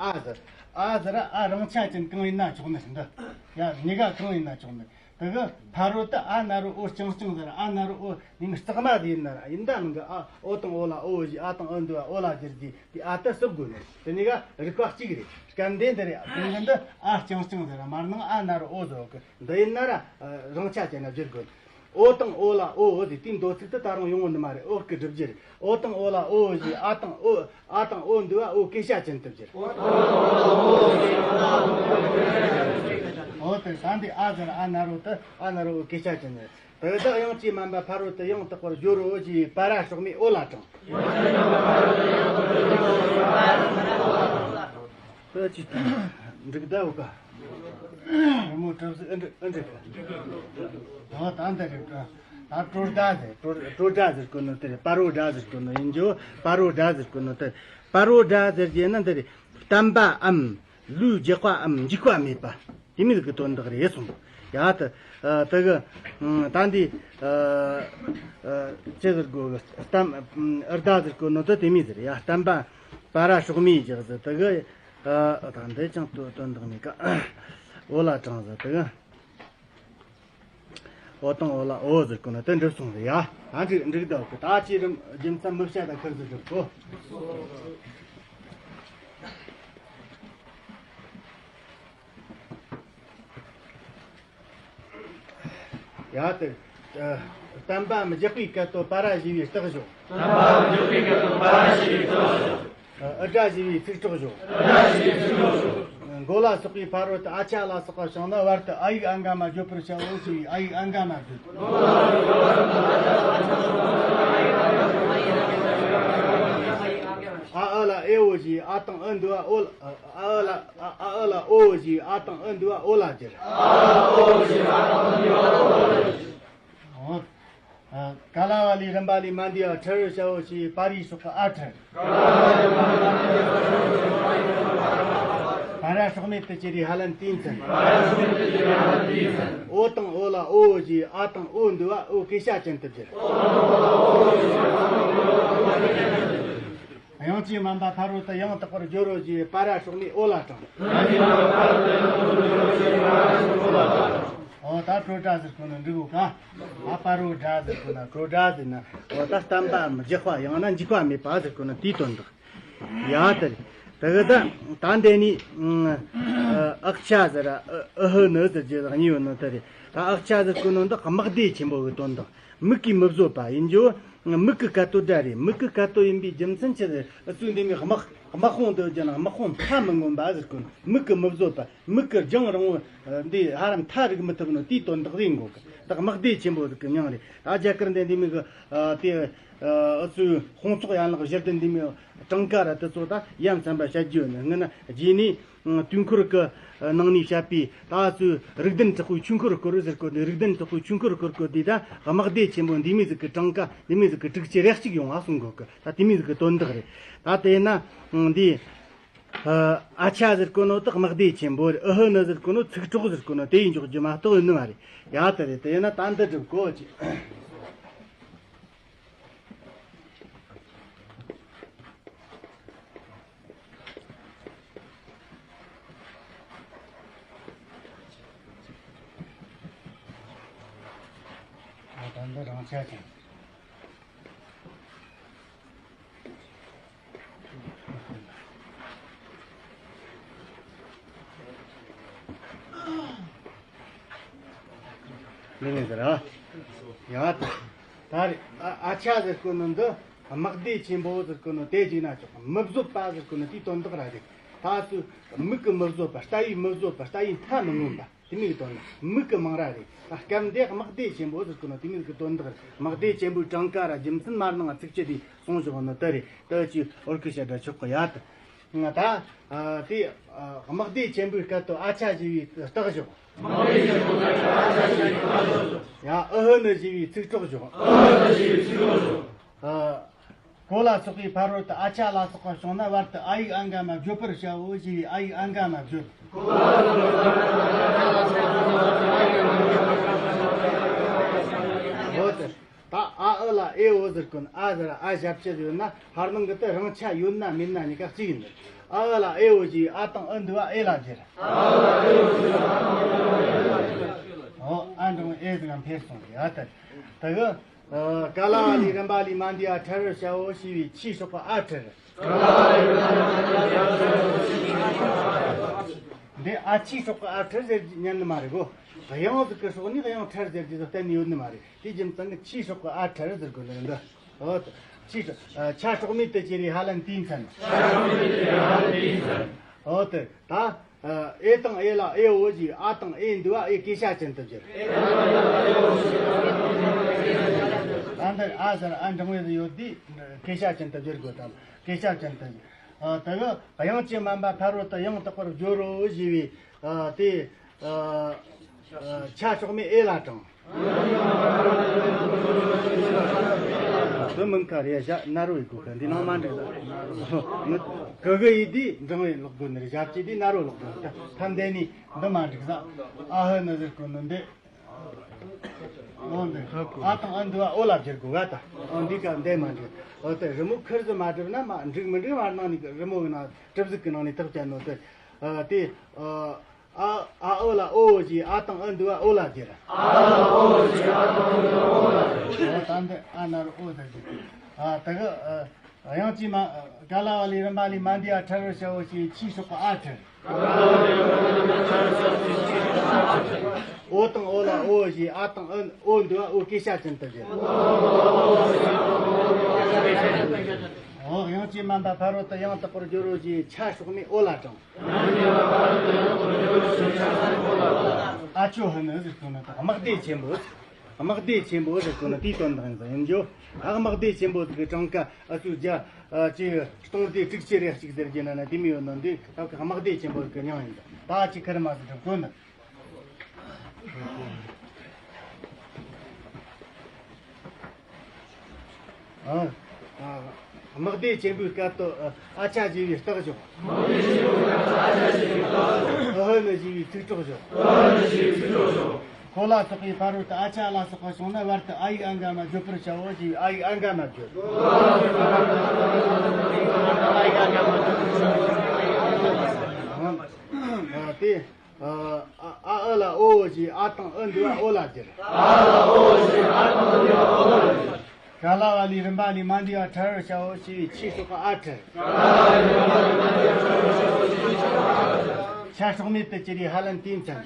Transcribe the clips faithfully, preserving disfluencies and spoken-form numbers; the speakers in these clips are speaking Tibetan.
ཨ་ཟེར། ཨ་ཟེར་ཨ་རང་ཆ་ཅན་གང་ཡིན་ན་ཆོག་ནི་འདི། ཡ་གཉིས་ཀ་གང་ཡིན་ན་ཆོག་ནི། དེ་གི་ཕ་རོལ་ཏུ་ཨ་ན་རོ་ཨོ་རྐྱང་རྐྱང་ཟེར། ཨ་ན་རོ་ཨོ་ནི་མི་རྩེག་མ་དེ་ཡིན་ན་ར་ཡིན་ད་མིན་གི། ཨ་ཨོ་དང་ཨོ་ལ་ཨོ་ཞེས། ཨ་དང་ཨོ་འདུ་བ་ཨོ་ལ་སྦྱར་དེ་དེ་ཨ་ད་སུབ་དགོས་ནི། དེ་གཉིས་ཀ་རིག་པ་གཅིག་རེད། སྐབས་འདི་འདི་རེད། དེ་གི་འདི་ཨ་རྐྱང་རྐྱང་ཟེར། མར་ནང་ཨ་ན་རོ་ཨོ་ཟེར་གི། འདི་ཡིན་ན་ར་རང་ཆ་ཅན་ན་བསྒྱུར་དགོས། ཨོ་དང་ཨོ་ལ་ཨོ་ཨོ་དེ་དེའི་འདོད་ཚུལ་དེ་ད་རུང་ཡོང་ངོ་ནི་མ་རེད། ཨོ་གི་སྒྲུབ་བྱེད་རེད། ཨོ་དང་ཨོ་ལ་ཨོ་ཨོ་ཞེས། ཨ་དང་ཨོ་ཨ་དང་ཨོ་འདུ་བ་ཨོ་སྐད་ཆ་ཅན་དུ་བསྒྱུར། ཨོ་དེ་ས་འདི་ཨ་ཟེར་ཨ་ན་རོ་དེ་ཨ་ན་རོ་ཨོ་སྐད་ཆ་ཅན་རེད། དེ་དག་དབྱངས་ཀྱིས་དམན་པ་ཕ་རོལ་ཏུ་ཡང་དག་པར་སྦྱོར་རོ་ཞེས་པ་ར་སྲོག་མེད་ཨོ་ལ་དྲངས། ཨོ་ཅི་འགྲིག་ད་འོ་ཀ། རི་མོ་གྲུབ་ཟིག་ཨ་འགྲིག་ཨ་འགྲིག་ཨོ་ད་འདི་རེད། ད་པྲོ་སྒྲ་ཟེར། པྲོ་པྲོ་སྒྲ་ཟེར་གོ་ནོ་དེ་རེད། པ་རོ་སྒྲ་ཟེར་གོ་ནོ་ཡིན་རྒྱུ། པ་རོ་སྒྲ་ཟེར་གོ་ནོ་དེ། པ་རོ་སྒྲ་ཟེར་རྒྱུ་ན་འདི་རེད། བརྟན་པའམ་ལུས་རྒྱགས་པའམ་འཇིགས་པ་མེད་པ། དེ་མོ་ཟིག་གི་དོན་དག་རེད་གསུངས། ཡ་ད་ཨ་དེ་གི་ཨ་ད་འདི་ཨ་ཨ་ཅི་ཟེར་དགོས་གི། བརྟན་ཨ་སྒྲ་ཟེར་གོ་ནོ་དེ་དེ་མོ་ཟིག་རེད། ཡ་བརྟན་པ་པ་ར་སྲོག་མེད་ཅིག་ཟེར། དེ་གི་ཨ་ད་འདི་ཅང་དོན་དོན་དག་མེད་ཀ། ཨོ་ལ་དྲངས་ཟེར། དེ་གི་ཨོ་དང་ཨོ་ལ་ཨོ་ཟེར་གོ་ནོ་དེ་འགྲུབ་སོང་རེད་ཡ། ད་འགྲིག་འགྲིག་འདུག་གི། ད་ཅི་རིམ་རྒྱུ་མཚན་མི་བཤད། ད་ཁིར་ཟིག་འགྲུབ་གོ། ཡ་དེ་ཨ་བརྟན་པའམ་རྒྱགས་པའི་སྐད་དོད་པ་ར་ཞེས་པའི་རྟགས་སྦྱོར། བརྟན་པའམ་རྒྱགས་པའི་སྐད་དོད་པ་ར་ཞེས་པའི་རྟགས་སྦྱོར། ཨ་སྒྲ་ཞེས་པའི་ཚིག་གྲོགས་སྦྱོར། སྒྲ་ཞེས་པའི་ཚིག་གྲོགས་སྦྱོར། མགོ་ལ་སོགས་པའི་ཕ་རོལ་ཏུ་ཨ་ཆ་ལ་སོགས་པ་བྱུང་ན་བར་དུ་ཨ་ཡིག་ཨ་འགའ་མ་བརྗོད་པར་བྱའོ་ཞེས་པའི་ཨ་ཡིག་ཨ་འགའ་མ་བརྗོད། ཨ་ཨི་ལ་ཨེ་ཨོ་ཞེས། ཨ་དང་ཨི་འདུ་བ་ཨོ་ལ། ཨ་ཨི་ལ་ཨ་ཨ་ཨི་ལ་ཨོ་ཞེས། ཨ་དང་ཨི་འདུ་བ་ཨོ་ལ་སྦྱར། ཨ་ཨི་ལ་ཨོ་ཞེས། ཨ་དང་ཨི་འདུ་བ་ཨོ་ལ་སྦྱར། ཨོ། ཨ། ཀ་ལ་བ་ལས་རིམ་པ་ལས་མ་འདས་པ་ཁྲ་རུ་བྱའོ་ཞེས་པ་རའི་སྲོག་གི་ཨ་ཁྲ། པ་ར་སྲོག་མེད་དུ་གྱུར་པའི་ཧ་ལན་ཏིང་ཚན། ཨོ་དང་ཨོ་ལ་ཨོ་ཞེས། ཨ་དང་ཨོ་འདུ་བ་ཨོ་སྐད་ཤ་ཅན་དུ་བསྒྱུར། དབྱངས་ཀྱིས་དམན་པ་ཕ་རོལ་ཏུ་ཡང་དག་པར་སྦྱོར་རོ་ཞེས་པ་ར་སྲོག་མེད་ཨོ་ལ་དྲངས། ཨོ་ད་པྲོ་སྒྲ་ཟེར་གོ་ནོ་འགྲིག་གོ་ཀ། ཨ་པ་རོ་སྒྲ་ཟེར་གོ་ན་པྲོ་སྒྲ་ཟེར་ན། ཨོ་ད་བརྟན་པའམ་རྒྱགས་པ་ཡང་ན་འཇིགས་པ་མེད་པ་ཟེར་གོ་ན་དེའི་དོན་དག། ཡ་དེ་རེད། དེ་གི་ད་ད་འདི་ནི་ཨག་ཆ་ཟེར་ར་ཨ་ཧི་ནི་ཟེར་རྒྱུ་གཉིས་ཡོད་ནོ་དེ་རེད། ད་ཨག་ཆ་ཟེར་གོ་ནོ་འདི་དམག་སྡེ་ཆེན་པོ་གི་དོན་དག། མིག་གིས་མི་བཟོད་པ་ཡིན་རྒྱུ། མིག་གི་སྐད་དོད་སྒྲ་རེད། མིག་གི་སྐད་དོད་ཡིན་པའི་རྒྱུ་མཚན་ཆི་ཟེར། ཨུ་ཚོས་འདི་མོ་དམག་དམག་དཔུང་འདི་རྒྱུ་ན་དམག་དཔུང་མཐའ་མི་མངོན་པ་ཟེར་གོ་ནོ། མིག་གིས་མི་བཟོད་པ། མིག་གི་རྒྱང་རིང་བོ་འདི་ཧ་ར་མཐའ་རིག་མི་ཐུབ་ནོ་དེའི་དོན་དག་རེད་གོ་ཀ། ད་དམག་སྡེ་ཆེན་པོ་ཟིག་གི་མིང་རེད། ད་རྒྱ་གར་འདི་འདི་མོ་གི་ཨ་དེ་ཨུ་ཚོའི་དཔུང་ཚོགས་ཡན་ལག་བཞི་བདུན་འདི་མོ་གྲངས་ཀ་ར་དེ་ཚོ་ད་ཡ་མཚན་པ་བཤད་རྒྱུ་ཡོད་ནི། སྔོན་ན་རྗེས་ནས་དུས་འཁོར་གི་ནང་ནས་བཤད་པའི་ད་ཨུ་ཚོའི་རིགས་ལྡན་དྲག་པོའི་ཆོས་འཁོར་བསྐོར་ཟེར་གོ་ནི། རིགས་ལྡན་དྲག་པོའི་ཆོས་འཁོར་བསྐོར་གོ་དེ་ད་དམག་སྡེ་ཆེན་པོ་འདི་མོ་ཟིག་གི་གྲངས་ཀ་འདི་མོ་ཟིག་གི་དྲུག་ཅུ་རེ་གཅིག་ཡོང་བ་གསུང་གོ་ཀ། ད་དེ་མོ་ཟིག་གི་དོན་དག་རེད། ད་དེ་ན་འདི་ཨ་ཨ་ཆ་ཟེར་གོ་ནོ་དག་དམག་སྡེ་ཆེན་པོ་རེད། ཨུ་ཧི་ནི་ཟེར་གོ་ནོ་ཚིག་གྲོགས་ཟེར་གོ་ནོ་དེ་ཡིན་འཇོག་རྒྱུ་མ་གཏོགས་ཡིན་ནི་མ་རེད། ཡ་དེ་རེད། དེ་ཡིན་ན་ད་འདི་སྒྲུབ་གོ་ཅི། ད་འདི་རང་ཆ་ཅན། འདི་ནས་ཟེར་ཨ། ཡ་ད། ད་རེད། ཨ་ཨ་ཆ་ཟེར་གོ་ནོ་འདི་དམག་སྡེ་ཆེན་པོ་ཟེར་གོ་ནོ་དེ་ཅིག་ན་ཆོག་མི་བཟོད་པ་ཟེར་གོ་ནོ་དེའི་དོན་དག་ར་རེད། ད་སུ་མིག་གིས་མི་བཟོད་པ། ལྟ་བས་མི་བཟོད་པ། ལྟ་བས་མཐའ་མི་མངོན་པ། དེ་མོ་གི་དོན་ནི་མིག་གི་མིང་ར་རེད། ད་སྐབས་འདི་དམག་སྡེ་ཆེན་པོ་ཟེར་གོ་ནོ་དེ་མོ་གི་དོན་དག་རེད། དམག་སྡེ་ཆེན་པོའི་གྲངས་ཀ་ར་རྒྱུ་མཚན་མར་ནང་ཚིགས་བཅད་དེ་གསུངས་བཞག་ནོ་དེ་རེད། དེ་ཅིག་འོར་ཁུ་བཤད་སྒྲ་ཆོག་གི། ཡ་ད། ད་ཨ་དེ་ཨ་དམག་སྡེ་ཆེན་པོའི་སྐད་དོད་ཨ་ཆ་ཞེས་པའི་རྟགས་བཞག་དམག་སྡེ་ཆེན་པོའི་སྐད་དོད་ཨ་ཆ་ཞེས་པའི་རྟགས་བཞག་ཡ་ཨུ་ཧི་ནི་ཞེས་པའི་ཚིག་གྲོགས་བཞག་ཨུ་ཧི་ནི་ཞེས་པའི་ཚིག་གྲོགས་བཞག་ཨ། གོ་ལ་སོགས་པའི་ཕ་རོལ་ཏུ་ཨ་ཆ་ལ་སོགས་པ་བྱུང་ན་བར་དུ་ཨ་ཡིག་ཨ་འགའ་མ་བརྗོད་པར་བྱའོ་ཞེས་པའི་ཨ་ཡིག་ཨ་འགའ་མ་བརྗོད། འོ་དེ། ད་ཨ་ཨི་ལ་ཨེ་འོ་ཟེར་གོ་ནོ་ཨ་ཟེར་ཨ་ཞབས་ཕྱི་ཡོད་ན་ཕར་ནང་གི་དེ་རང་ཆ་ཡོད་ན་མེད་ན་གཉིས་ཀ་གཅིག་ཡིན་ནི། ཨ་ཨི་ལ་ཨེ་འོ་ཞེས་ཨ་དང་ཨི་འདུས་པ་ཨེ་ལ་སྦྱར། ཨོ་ཨ་འགྲེང་བུ་ཨེ་ཟེར་ན་འཕེལ་སོང་གི་ཨ་ད། ད་གི་ག་ལ་བ་ལས་རིམ་པ་ལས་མ་འདས་པ་ཕྲལ་བར་བྱའོ་ཞེས་པའི་ཆོས་སྲོག་གི་ཨ་ཕྲལ། འདི་ཨ་ཆོས་སྲོག་གི་ཨ་ཕྲལ་ཟེར་ཉན་ནི་མ་རེད་གོ། དབྱངས་ཟིག་གི་སྲོག་ནས་དབྱངས་ཕྲལ་ཟེར་རྒྱུ་ཟིག་གཏན་ནས་ཡོད་ནི་མ་རེད། དེ་རྒྱུ་མཚན་ནི་ཆོས་སྲོག་གི་ཨ་ཕྲལ་ཟེར་དགོས་ནི་འདི། ཨོ། ཆོས་སྲོག་ཆ་སྲོག་མེད་དུ་གྱུར་པའི་ཧ་ལན་དེའི་མཚན། ཨོ་དེ་ད། ཨེ་དང་ཨེ་ལ་ཨེ་འོ་ཞེས་ཨ་དང་ཨེ་འདུས་པ་ཨེ་སྐྱེ་བྱ་ཅན་དུ་སྦྱར། ད་འདིར་ཨ་ཟེར་ཨ་འགྲེང་བུ་ཡོད་དུས་སྐྱེ་བྱ་ཅན་དུ་སྦྱར་དགོས་དང་སྐྱེ་བྱ་ཅན་དུ། ཨ་དེ་གི་དབྱངས་ཀྱི་དམན་པ་ཕ་རོལ་ཏུ་ཡང་དག་པར་སྦྱོར་རོ་ཞེས་པའི་ཨ་དེ་ཨ་ཆ་སྲོག་མེད་ཨེ་ལ་དྲངས། དེ་མིན་ཁ་རེ་བཞག་ན་རོ་ཡི་གོ་ཁ་འདི་ནང་མ་འགྲིག་ད། གི་གི་ཡི་དེ་འགྲེང་བུ་ལོག་དགོས་ནི་རེད། ཞབས་ཀྱི་དེ་ན་རོ་ལོག་དགོས་ནི་ད་ཐམ་དེ་ནི་འདི་མ་འགྲིག་ས། ཨ་ཧི་ནི་ཟེར་གོ་ནི་འདི། འོ་འདི་ཨ་དང་ཨི་འདུས་པ་ཨོ་ལ་སྦྱར་དགོས་ག་ད། འོ་འདི་ཀ་འདི་མ་འགྲིག་འོ་དེ་རི་མོ་ཁུར་ཟིག་མ་བསྒྲིབས་ན་མ་འགྲིག་མི་འགྲིག་མ་ནང་ནི་རི་མོ་གི་ནང་གྲུབ་གཟུགས་ཀྱི་ནང་ནས་ཐག་བཅད་ནོ་དེ། དེ། ཨ་ཨ་ཨོ་ལ་ཨོ་ཞེས་ཨ་དང་ཨི་འདུས་པ་ཨོ་ལ་སྦྱར། ཨ་ལ་ཨོ་ཞེས་ཨ་དང་ཨི་འདུས་པ་ཨོ་ལ་སྦྱར། ད་འདི་ཨ་ན་རོ་ཨོ་ཟེར་གི། ཨ་ད་གི་དབྱངས་ཀྱི་མ་ག་ལ་བ་ལས་རིམ་པ་ལས་མ་འདས་པ་ཕྲལ་བར་བྱའོ་ཞེས་ཆོས་སྲོག་གི་ཨ་ཕྲལ། ཨོ་དང་ཨོ་ལ་ཨོ་ཞེས་ཨ་དང་ཨི་ཨོ་འདུས་པ་ཨོ་སྐྱེ་བྱ་ཅན་དུ་སྦྱར། ཨོ་དབྱངས་ཀྱི་དམན་པ་ཕ་རོལ་ཏུ་ཡང་དག་པར་སྦྱོར་རོ་ཞེས་ཆ་སྲོག་མེད་ཨོ་ལ་དྲངས། ཨ་ཅོ་ཧི་ནི་ཟེར་གོ་ནི་དང་དམག་སྡེ་ཆེན་པོ། དམག་སྡེ་ཆེན་པོ་ཟེར་གོ་ནི་དེའི་དོན་དག་ཡིན་ཟེར་ཡིན་རྒྱུ། ཨ་དམག་སྡེ་ཆེན་པོ་ཟིག་གི་གྲངས་ཀ་ཨ་ཅོ་བརྒྱ་ཨ་ཅི་སྟོང་སྡེ་དྲུག་ཅུ་རེ་གཅིག་ཟེར་རྒྱུ་ན་ན་དེ་མི་ཡོད་ནོ་འདི་ཨ་དམག་སྡེ་ཆེན་པོ་ཟིག་གི་མྱིང་ཡིན་ཟེར། ད་ཨ་ཅི་ཁར་མ་ཟེར་གོ་ནི། ཨ། ཨ། དམག་སྡེ་ཆེན་པོའི་སྐད་དུ་ཨ་ཨ་ཅ་ཞེས་པའི་རྟགས་བཞག། ཨ་ཧི་ནི་ཞེས་པའི་ཚིག་གྲོགས་བཞག། ཁོ་ལ་སོགས་པའི་ཕ་རོལ་ཏུ་ཨ་ཅ་ལ་སོགས་པ་བྱུང་ན་བར་དུ་ཨ་ཡིག་ཨ་འགའ་མ་བརྗོད་པར་བྱའོ་ཞེས་པའི་ཨ་ཡིག་ཨ་འགའ་མ་བརྗོད། ཨ། ཨ་དེ། ཨ་ཨ་ཨི་ལ་ཨོ་ཞེས་ཨ་དང་ཨི་འདུས་པ་ཨོ་ལ་སྦྱར། ཨ་ཨི་ལ་ཨོ་ཞེས་ཨ་དང་ཨི་འདུས་པ་ཨོ་ལ་སྦྱར། ག་ལ་བ་ལས་རིམ་པ་ལས་མ་འདས་པ་ཕྲལ་བར་བྱའོ་ཞེས་པའི་ཆོས་སྲོག་གི་ཨ་ཕྲལ། ཆ་སྲོག་མེད་དུ་གྱུར་པའི་ཧ་ལན་དེའི་མཚན།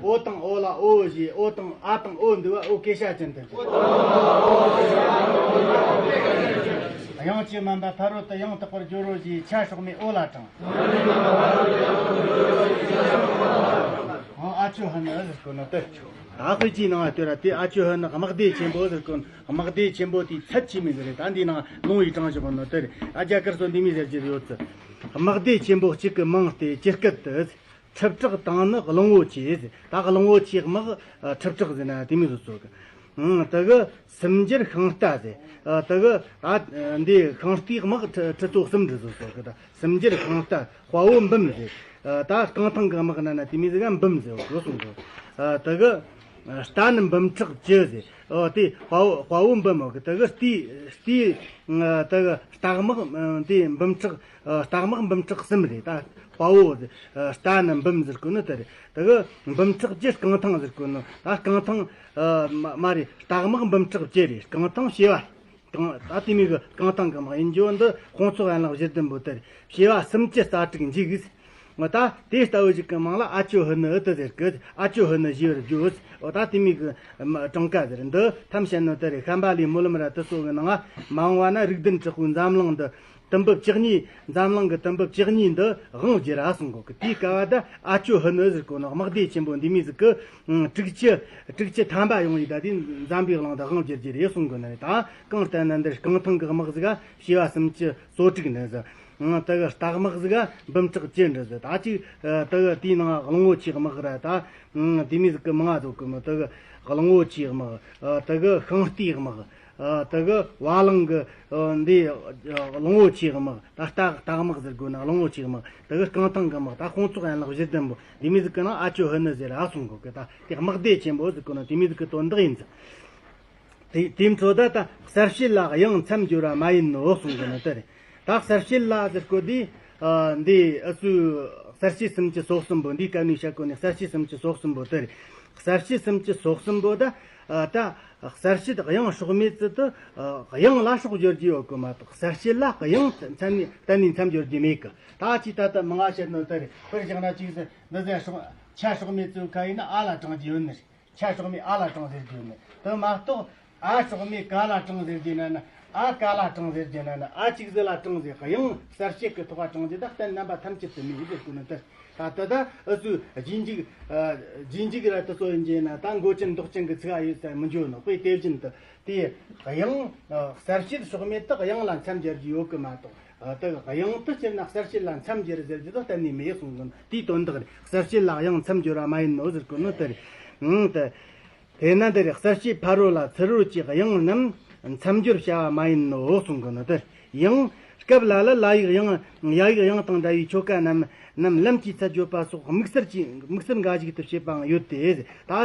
ཨོ་དང་ཨོ་ལ་ཨོ་ཞེས་ཨོ་དང་ཨ་དང་ཨོ་འདུས་པ་ཨོ་སྐྱེ་བྱ་ཅན་དུ་སྦྱར། དབྱངས་ཀྱི་དམན་པ་ཕ་རོལ་ཏུ་ཡང་དག་པར་སྦྱོར་རོ་ཞེས་ཆ་སྲོག་མེད་ཨོ་ལ་དྲངས། ཨ་ཅོ་ཧི་ནི་ཟེར་གོ་ནི་དེ། ད་དཔེ་ཅིག་ནང་ལྟོས་ར་དེ་ཨ་ཅོ་ཧི་ནི་དམག་སྡེ་ཆེན་པོ་ཟེར་གོ་ནི། དམག་སྡེ་ཆེན་པོ་དེའི་ཚད་ཆེ་མིན་ཟེར་རེད། ད་འདི་ནང་ལུང་བའི་གྲངས་བཞག་གོ་ནི་དེ་རེད། ཨ་རྒྱ་གར་སོ་འདི་མི་ཟེར་གྱི་ཡོད་ཚུལ། དམག་སྡེ་ཆེན་པོ་གཅིག་གི་མིང་སྟེ་ཇི་སྐད་དུ། ཁྲི་ཕྲག་དང་ནི་གླང་བོ་ཆེ་ཟེར། ད་གླང་བོ་ཆེའི་དམག་ཁྲི་ཕྲག་ཟེར་ན་དེ་མི་བཟོ་ཚོ་གི། ཨང་། དེ་གི་སུམ་འགྱུར་ཤིང་རྟ་ཟེར། ཨ། དེ་གི་ད་འདི་ཤིང་རྟའི་དམག་ཁྲི་ཁྲི་ཚོ་གསུམ་འདྲ་བཟོ་ཚོ་གི། ད་སུམ་འགྱུར་ཤིང་རྟ་དཔའ་བོ་འབུམ་ཟེར། ཨ། ད་རྐང་ཐང་གི་དམག་ན་ན་དེ་མི་ཟིག་ག་འབུམ་ཟེར་བ་གི་གསུང་གི། ཨ། དེ་གི་རྟ་ནི་འབུམ་ཕྲག་བཅུ་ཟེར། ཨོ་དེ་དཔའ་བོ་དཔའ་བོ་འབུམ་བ་གི། དེ་གི་རྟའི་རྟའི་དེ་གི་རྟ་དམག་དེ་འབུམ་ཕྲག་ཨ། རྟ་དམག་འབུམ་ཕྲག་གསུམ་རེད། ད་དཔའ་བོ། ཨ། རྟ་ནི་འབུམ་ཟེར་གོ་ནི་དེ་རེད། དེ་གི་འབུམ་ཕྲག་བཅུ་རྐང་ཐང་ཟེར་གོ་ནི། ད་རྐང་ཐང་། ཨ། མ་མ་རེད། རྟ་དམག་འབུམ་ཕྲག་བཅུ་རེད། རྐང་ཐང་བྱེ་བ། རྐང་། ད་དེ་མོ་གི་རྐང་ཐང་གི་དམག་ཡིན་རྒྱུ་འདི་དཔུང་ཚོགས་ཡན་ལག་བཞི་ལྡན་པོ་དེ་རེད། བྱེ་བ་སུམ་ཅུ་རྩ་དྲུག་འཇིག་ཟེར། ད་དེ་ལྟ་བུ་ཞིག་གི་མིང་ལ་ཨ་ཅོ་ཧི་ནི་ཨི་དེ་ཟེར་གི། ཨ་ཅོ་ཧི་ནི་ཞེས་པར་བརྗོད། འོ་ད་དེ་མོ་གི་གྲངས་ཀ་ཟེར། འདི་ཐམས་ཅད་ནི་དེ་རེད། ཤམྦྷ་ལའི་སྨོན་ལམ་ར་དེ་ཚོ་གི་ནང་མ་འོངས་པ་ན་རིགས་ལྡན་དྲག་པོའི་འཛམ་གླིང་འདི། དུམ་བུ་བཅུ་གཉིས། འཛམ་གླིང་གི་དུམ་བུ་བཅུ་གཉིས་འདི་དབང་བསྒྱུར་ར་གསུང་གོ་གི། དེའི་སྐབས་ད་ཨ་ཅོ་ཧི་ནི་ཟེར་གོ་ནི། དམག་སྡེ་ཆེན་པོ་འདི་མོ་ཟིག་གི་དྲུག་ཅུ། དྲུག་ཅུ་ཐམ་པ་ཡོང་ཡི། ད་དེ་འཛམ་བུའི་གླིང་དུ་དབང་བསྒྱུར་རྒྱུ་རེད་གསུང་གོ་ནི་རེད། ད་གང་ལྟར་ན་འདིར་རྐང་ཐང་གི་དམག་ཟིག་ག་བྱེ་བ་སུམ་ཅུ་སོ་དྲུག་ནི་ཟེར། དེ་གི་རྟ་དམག་ཟིག་ག་འབུམ་ཕྲག་བཅུ་འདྲ་ཟེར། ད་ཅིག་དེ་གི་དེའི་ནང་གླང་བོ་ཆེའི་དམག་ར། ད་དེ་མོ་ཟིག་གི་མིང་ང་བཟོ་གི་མོ། དེ་གི་གླང་བོ་ཆེའི་དམག། དེ་གི་ཤིང་རྟའི་དམག། ཨ། དེ་གི་བ་ལང་གི། ཨ། འདི། ཨ། གླང་བོ་ཆེའི་དམག། ད་རྟ་རྟ་དམག་ཟེར་དགོས་ན་གླང་བོ་ཆེའི་དམག། དེ་གི་རྐང་ཐང་གི་དམག། ད་དཔུང་ཚོགས་ཡན་ལག་བཞི་ལྡན་པོ་འདི་མོ་ཟིག་གི་ནང་ཨ་ཅོ་ཧི་ནི་ཟེར་ར་གསུང་གོ་གི། ད་དེ་དམག་སྡེ་ཆེན་པོ་ཟེར་གོ་ནི་དེ་མོ་ཟིག་གི་དོན་དག་ཡིན་ཟེར། དེ་དེ་ཚོ་ད་ད་གསལ་བྱེད་ལ་དབྱངས་མཚམས་སྦྱོར་བ་མ་ཡིན་ནོ་གསུང་གོ་ནི་དེ་རེད། ད་གསལ་བྱེད་ལ་ཟེར་གོ་དུས། ཨ། འདི་ཨུ་ཚོའི་གསལ་བྱེད་སུམ་ཅུ་སོ་གསུམ་པོ། འདི་སྐབས་ནས་བཤད་གོ་ནས་གསལ་བྱེད་སུམ་ཅུ་སོ་གསུམ་པོ་དེ་རེད། གསལ་བྱེད་སུམ་ཅུ་སོ་གསུམ་པོ་ད། ཨ། ད་གསལ་བྱེད་དབྱངས་སྲོག་མེད་ཚུལ་དུ། ཨ། དབྱངས་ལ་སྲོག་སྦྱོར་གྱི་ཡོད་གི་མ་གཏོགས། གསལ་བྱེད་ལ་དབྱངས་མཚམས་ནས་གཏན་ནས་མཚམས་སྦྱོར་གྱི་མེད་གི། ད་ཅི་ད་ལྟ་མང་ང་བཤད་ནོ་དེ་རེད། དཔེར་བཞག་ན་ཅིག་ཟེར། འདི་ཟེར་སྲོག་ཆ་སྲོག་མེད་ཚུལ་ཁ་ཡིན་ན་ཨ་ལ་དྲངས་ཀྱི་ཡོད་ནི་རེད། ཆ་སྲོག་མེད་ཨ་ལ་དྲངས་ཟེར་རྒྱུ་ནི། དེ་མ་གཏོགས། ཨ་སྲོག་མེད་ཀ་ལ་དྲངས་ཟེར་རྒྱུ་ན་ནི། ཨ་ཀ་ལ་དྲངས་ཟེར་རྒྱུ་ན་ནི། ཨ་གཅིག་ཟིག་ལ་དྲངས་ཟེར། དབྱངས་གསལ་བྱེད་ཀྱི་ཐོག་ལ་དྲངས་ཟེར། ད་གཏན་རྣམ་པ་ཐམས་ཅད་དུ་མེད་ཟེར་གོ་ནི་དེ། ད་དེ་ད་ཨུ་ཚོའི་རྗེས་འཇུག་ཨ། རྗེས་འཇུག་ར་དེ་ཚོ་ཡིན་རྒྱུ་ན། ད་མགོ་ཅན་འདོགས་ཅན་གྱི་ཚིག་ཨ་ཡོད་ས་མི་འཇོག་ནོ། དཔེ་དེ་བཞིན་དུ། དེ་དབྱངས། ཨ། གསལ་བྱེད་སྲོག་མེད་དུ་དབྱངས་ལ་མཚམས་སྦྱར་རྒྱུ་ཡོད་གི་མ་གཏོགས། ཨ། དེ་དབྱངས་དེ་སྤྱིར་ན་གསལ་བྱེད་ལ་མཚམས་སྦྱར་ཟེར་རྒྱུ་དེ་གཏན་ནས་མེད་གསུང་གི། དེའི་དོན་དག་རེད། གསལ་བྱེད་ལ་དབྱངས་མཚམས་སྦྱོར་བ་མ་ཡིན་ནོ་ཟེར་གོ་ནོ་དེ་རེད། ཨང་། དེ། དེས་ན་འདིར་གསལ་བྱེད་ཕ་རོལ་ལ་ཚུ་རོལ་གྱི་དབྱངས་རྣམས་མཚམས་སྦྱོར་བྱ་བ་མ་ཡིན་ནོ་གསུང་གི་ནོ་དེ་རེད། ཡང་། སྐབས་ལ་ལར་ལ་ཡིག་དབྱངས། ཡ་ཡིག་དབྱངས་དང་འདྲ་བའི་ཆོ་ག་རྣམས། རྣམས་ལམ་གྱིས་ཚད་བརྗོད་པ་སོགས་དམིགས་བསལ་གྱི། དམིགས་བསལ་འགའ་ཞིག་ཏུ་བྱེད་པའང་ཡོད་དེ། ད་